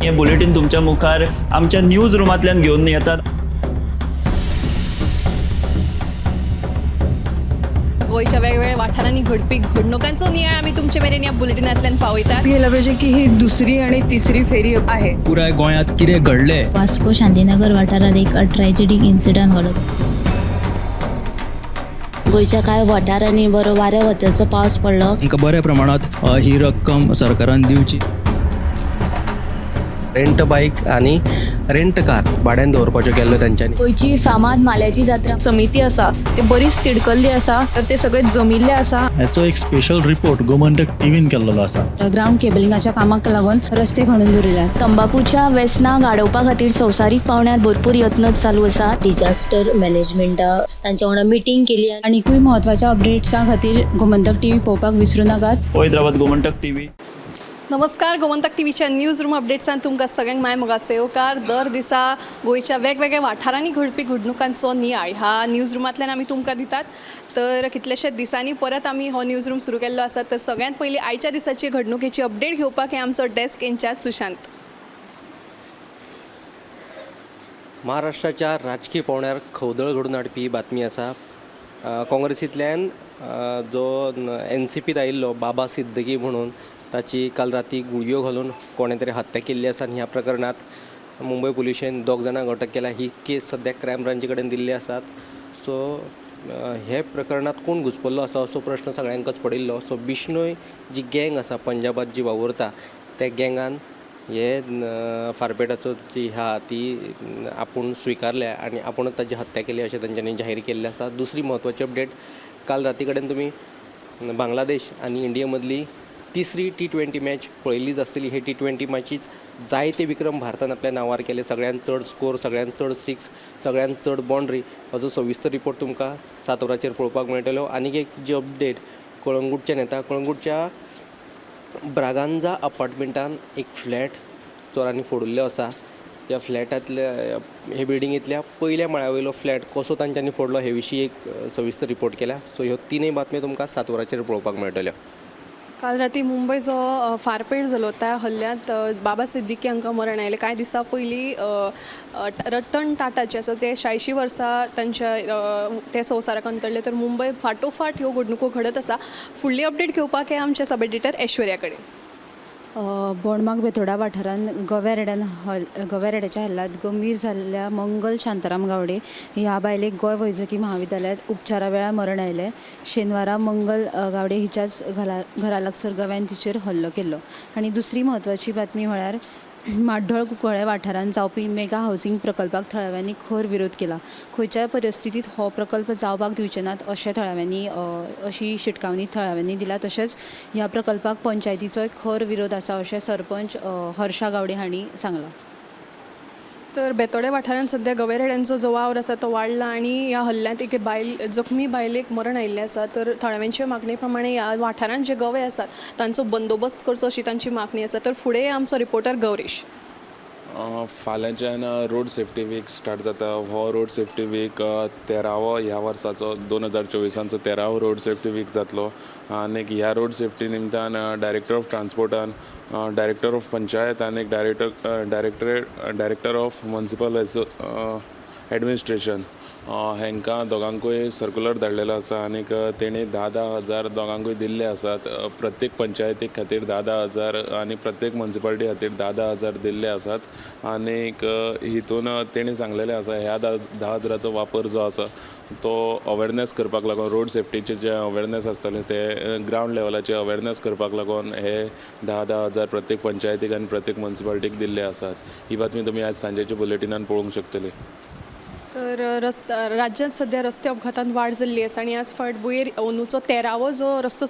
हें बुलेटीन तुमच्या मुखार आमच्या न्यूज रुमांतल्यान घेवन येतात. गोंयच्या वेगवेगळ्या वाठारांनी घडपी घडणुकांचो नियाळ आमी तुमचे मेरेन ह्या बुलेटिनांतल्यान पावयतात. गेलं पाहिजे की ही दुसरी आणि तिसरी फेरी आहे. पुराय गोंयांत कितें घडलें. वास्को शांतीनगर वाठारात एक ट्रॅजेडीक इन्सिडंट घडलो. गोंयच्या कांय वाठारांनी बरो वाऱ्या वताचो पावस पडलो. तांकां बऱ्या प्रमाणांत ही रक्कम सरकारान दिवची. रेंट बायक आनी रेंट कार भाड्यान दवरपाच्यो केल्ल्यो तेंच्यांनी. गोंयची फामाद माल्याची जात्रा. समिती आसा ते बरीच तिडकल्ली आसा, तर ते सगळे जमिल्ले आसा. हाचो एक स्पेशल रिपोर्ट गोमंतक टीव्हीन केल्लो आसा. ग्रावंड केबलिंगाच्या कामाक लागून रस्ते खणून दवरिल्यात. तंबाकूच्या वेसनाक आडोवपा खातीर संवसारीक पांवड्यार भरपूर यत्न चालू आसा. डिजास्टर मॅनेजमेंटा तांच्या वांगडा मिटींग केली. आनिकूय म्हत्वाच्या अपडेट्सां खातीर गोमंतक टीव्ही पळोवपाक विसरूं नाकात. पळयत रावात गोमंतक टीव्ही. नमस्कार, गोमंतक टीव्हीच्या न्यूज रूम अपडेट्सान तुमकां सगळ्यांक माय मोगाचो येवकार. दर दिसा गोंयच्या वेगवेगळ्या वाठारांनी घडपी घडणुकांचो नियाळ ह्या न्यूज रुमांतल्यान आमी तुमकां दितात. तर कितलेशेच दिसांनी परत आमी हो न्यूज रूम सुरू केल्लो आसा. तर सगळ्यांत पयलीं आयच्या दिसाची घडणुकेची अपडेट घेवपाक हे आमचो डेस्क इन्चार्ज सुशांत. महाराष्ट्राच्या राजकीय पावंड्यार खवदळ घडून हाडपी ही बातमी आसा. काँग्रेसींतल्यान जो एनसीपीत आयिल्लो बाबा सिद्दकी म्हणून ताची काल राती गुळयो घालून कोणें तरी हत्या केल्ली आसा आनी ह्या प्रकरणांत मुंबय पुलिशेन दोग जाणांक अटक केल्या. ही केस सद्याक क्रायम ब्रांची कडेन दिल्ली आसात. सो हे प्रकरणांत कोण घुसपल्लो आसा असो प्रश्न सगळ्यांकच पडिल्लो. सो बिश्नोय जी गँग आसा पंजाबात जी वावुरता त्या गँगान हे फारपेटाचो जी आहा ती आपूण स्विकारल्या आनी आपूणच ताची हत्या केली अशें तेंच्यांनी जाहीर केल्लें आसा. दुसरी म्हत्वाची अपडेट, काल राती कडेन तुमी बांगलादेश आनी इंडिये मदली तिसरी T20 match पळयल्लीच आसतली. हे T20 मॅचीच जायते विक्रम भारतान आपल्या नांवार केले. सगळ्यांत चड स्कोर, सगळ्यांत चड सिक्स, सगळ्यांत चड बाउंड्री. हाजो सविस्तर रिपोर्ट तुमकां 7 वरांचेर पळोवपाक मेळटलो. आनीक एक जी अपडेट कळंगूटच्यान येता, कळंगूटच्या ब्रागांजा अपार्टमेंटान एक फ्लॅट चोरांनी फोडिल्लो आसा. ह्या फ्लॅटांतल्या हे बिल्डिंगेंतल्या पयल्या माळ्या वयलो फ्लॅट कसो तांच्यांनी फोडलो हे विशीं एक सविस्तर रिपोर्ट केल्या. सो ह्यो तिनूय बातम्यो तुमकां 7 वरांचेर पळोवपाक मेळटल्यो. काल राती मुंबय जो फारपेट जालो त्या हल्ल्यांत बाबा सिद्दीकी हांकां मरण आयलें. कांय दिसां पयलीं रतन टाटा जे आसा ते 86 वर्सां तांच्या ते संवसाराक अंतरले. तर मुंबय फाटोफाट ह्यो घडणुको घडत आसा. फुडली अपडेट घेवपाक हे आमचे सब एडिटर ऐश्वर्या कडेन. बोणमाग बेतोडा वाठारांत गव्या रेड्यान गव्या रेड्याच्या हल्ल्यांत गंभीर जाल्ल्या मंगल शांताराम गावडे ह्या बायलेक गोंय वैजकी महाविद्यालयांत उपचारा वेळार मरण आयलें. शेनवारा मंगल गावडे हिच्याच घरा लागसर गव्यान तिचेर हल्लो केल्लो. आनी दुसरी म्हत्वाची बातमी म्हळ्यार माड्डोळ कुंकळ्ळे वाठारांत जावपी मेगा हावसिंग प्रकल्पाक थळाव्यांनी खर विरोध केला. खंयच्याय परिस्थितींत हो प्रकल्प जावपाक दिवचे नात अशें थळाव्यांनी अशी शिटकावणी थळाव्यांनी दिला. तशेंच ह्या प्रकल्पाक पंचायतीचोय खर विरोध आसा अशें सरपंच हर्षा गावडे हांणी सांगलां. तर बेतोडे वाठारांत सद्या गवेरेड्यांचो जो वावर आसा तो वाडला आनी ह्या हल्ल्यांत एके बायल जखमी बायलेक मरण आयिल्लें आसा. तर थळाव्यांचे मागणे प्रमाणे ह्या वाठारांत जे गवे आसात तांचो बंदोबस्त करचो अशी तांची मागणी आसा. तर फुडें आमचो रिपोर्टर गौरीश. फाल्यांच्यान रोड सेफ्टी वीक स्टार्ट जाता. हो रोड सेफ्टी वीक 13वो, ह्या वर्साचो 2024चो 13वो रोड सेफ्टी वीक जातलो. आनीक ह्या रोड सेफ्टी निमतान डायरेक्टर ऑफ ट्रान्सपोर्टान, डायरेक्टर ऑफ पंचायत आनी director of municipal administration हांकां दोगांकूय सर्कुलर धाडलेलो आसा. आनीक तेणी 10-10 हजार दोगांकूय दिल्ले आसात. प्रत्येक पंचायती खातीर 10-10 हजार आनी प्रत्येक मुन्सिपालिटी खातीर 10-10 हजार दिल्ले आसात. आनीक हितून तेणी सांगलेलें आसा ह्या 10 हजाराचो वापर जो आसा तो अवेरनेस करपाक लागून, रोड सेफ्टीचे जे अवेरनेस आसतले ते ग्रावंड लेवलाचे अवेरनेस करपाक लागून हे 10-10 हजार प्रत्येक पंचायतीक आनी प्रत्येक मुन्सिपालिटीक दिल्ले आसात. ही बातमी तुमी आज सांजेच्या बुलेटिनान पळोवंक शकतली. तर राज्यांत सद्या रस्ते अपघातांत वाड जाल्ली आसा आनी आज फाटभुंयेर अंदूचो 13वो जो रस्तो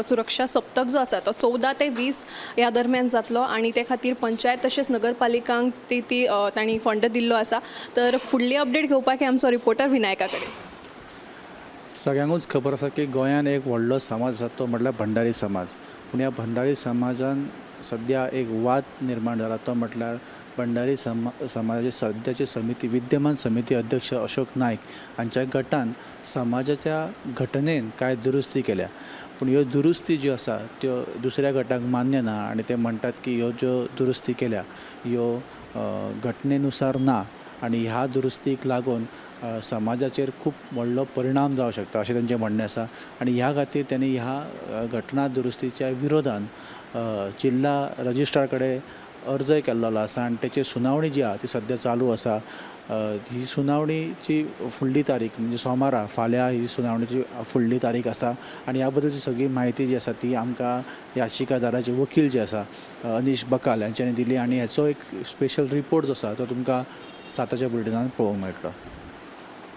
सुरक्षा सप्तक जो आसा तो 14 ते 20 ह्या दरम्यान जातलो आनी ते खातीर पंचायत तशेंच नगरपालिकांक ती ती तांणी फंड दिल्लो आसा. तर फुडली अपडेट घेवपाक हे आमचो रिपोर्टर विनायका कडेन. सगळ्यांकूच खबर आसा की गोंयान एक व्हडलो समाज आसा तो म्हटल्यार भंडारी समाज. पूण ह्या भंडारी समाजान सद्या एक वाद निर्माण जाला तो म्हटल्यार भंडारी समाजाचे सद्याचे समिती विद्यमान समिती अध्यक्ष अशोक नायक हांच्या गटान समाजाच्या घटनेन कांय दुरुस्ती केल्या. पूण पूण ह्यो दुरुस्ती ज्यो आसा त्यो दुसऱ्या गटाक मान्य ना आनी ते म्हणटात की ह्यो ज्यो दुरुस्ती केल्या ह्यो घटनेनुसार ना आनी ह्या दुरुस्तीक लागून समाजाचेर खूब व्हडलो परिणाम जावंक शकता अशें तेंचें म्हणणें आसा आनी ह्या खातीर तेणी ह्या घटना दुरुस्तीच्या विरोधान जिल्ला रजिस्ट्रार कडेन अर्जय केल्लो आसा आनी तेची सुनावणी जी आसा ती सद्या चालू आसा. ही सुनावणीची फुडली तारीख म्हणजे सोमारा फाल्यां ही सुनावणीची फुडली तारीख आसा आनी ह्या बद्दलची सगळी म्हायती जी आसा ती आमकां याचिकादाराचे वकील जे आसा अनीश बकाल हांच्यांनी दिली आनी हेचो एक स्पेशल रिपोर्ट जो आसा तो तुमकां 7च्या बुलेटिनान पळोवंक मेळटलो.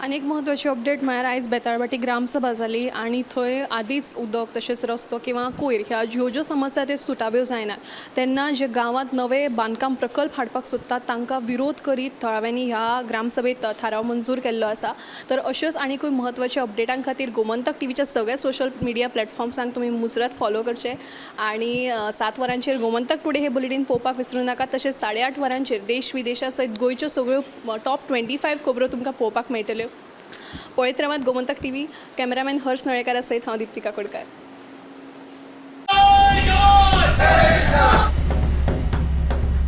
आनी एक म्हत्वाची अपडेट म्हळ्यार आयज बेताळबाटी ग्रामसभा जाली आनी थंय आदींच उदक तशेंच रस्तो किंवा कोयर ह्यो ज्यो समस्या त्यो सुटाव्यो जायनात तेन्ना जे गांवांत नवे बांदकाम प्रकल्प हाडपाक सोदतात तांकां विरोध करीत थळाव्यांनी ह्या ग्रामसभेत थाराव मंजूर केल्लो आसा. तर अश्योच आनीकूय म्हत्वाच्या अपडेटां खातीर गोमंतक टीव्हीच्या सगळ्या सोशल मिडिया प्लॅटफॉर्म्सांक तुमी मुजरत फॉलो करचें आनी 7 वरांचेर गोमंतक टुडे हे बुलेटीन पळोवपाक विसरूं नाका. तशेंच 8:30 वरांचेर देश विदेशा सयत गोंयच्यो सगळ्यो टॉप 25 खबरो तुमकां पळोवपाक मेळटल्यो. पळयत रावात गोमंतक टीव्ही. कॅमेरामॅन हर्ष नळेकारा सयत हांव दीप्ती काकोडकर.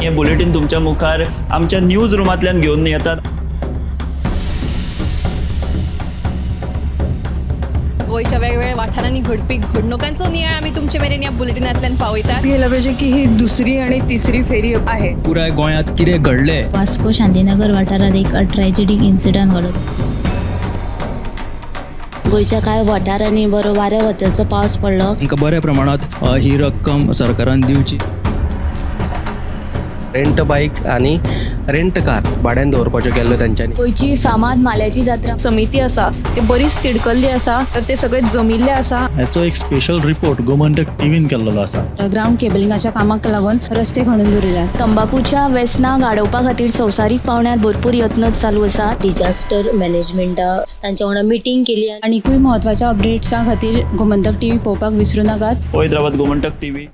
हें बुलेटीन तुमच्या मुखार आमच्या न्यूज रुमांतल्यान घेवन येतात. गोंयच्या वेगवेगळ्या वाठारांनी घडपी घडणुकांचो नियाळ आमी तुमचे मेरेन ह्या बुलेटिनांतल्यान पावयतात. गेलं पाहिजे की ही दुसरी आणि तिसरी फेरी आहे. पुराय गोंयांत कितें घडलें वास्को शांतीनगर वाठारांत एक ट्रॅजेडीक इन्सिडंट घडलो. गोंयच्या कांय वाठारांनी बरो वाऱ्या वताचो पावस पडलो. तांकां बऱ्या प्रमाणांत ही रक्कम सरकारान दिवची. रेंट बायक आनी रेंट कार भाड्यान दवरपाच्यो केल्ल्यो तेंच्यांनी. गोंयची फामाद माल्याची जात्रा समिती आसा ते बरीच तिडकल्ली आसा तर ते सगळे जमिल्ले आसा. हेचो एक स्पेशल रिपोर्ट गोमंतक टीव्हीन केल्लो आसा. ग्रावंड केबलिंगाच्या कामाक लागून रस्ते खणून दवरिल्यात. तंबाखूच्या वेसनाक आडोवपा खातीर संवसारीक पांवड्यार भरपूर यत्न चालू आसा. डिजास्टर मॅनेजमेंटा तांच्या वांगडा मिटींग केली. आनीकूय म्हत्वाच्या अपडेट्सां खातीर गोमंतक टीव्ही पळोवपाक विसरूं नाकात. पळयत रावात गोमंतक टीव्ही.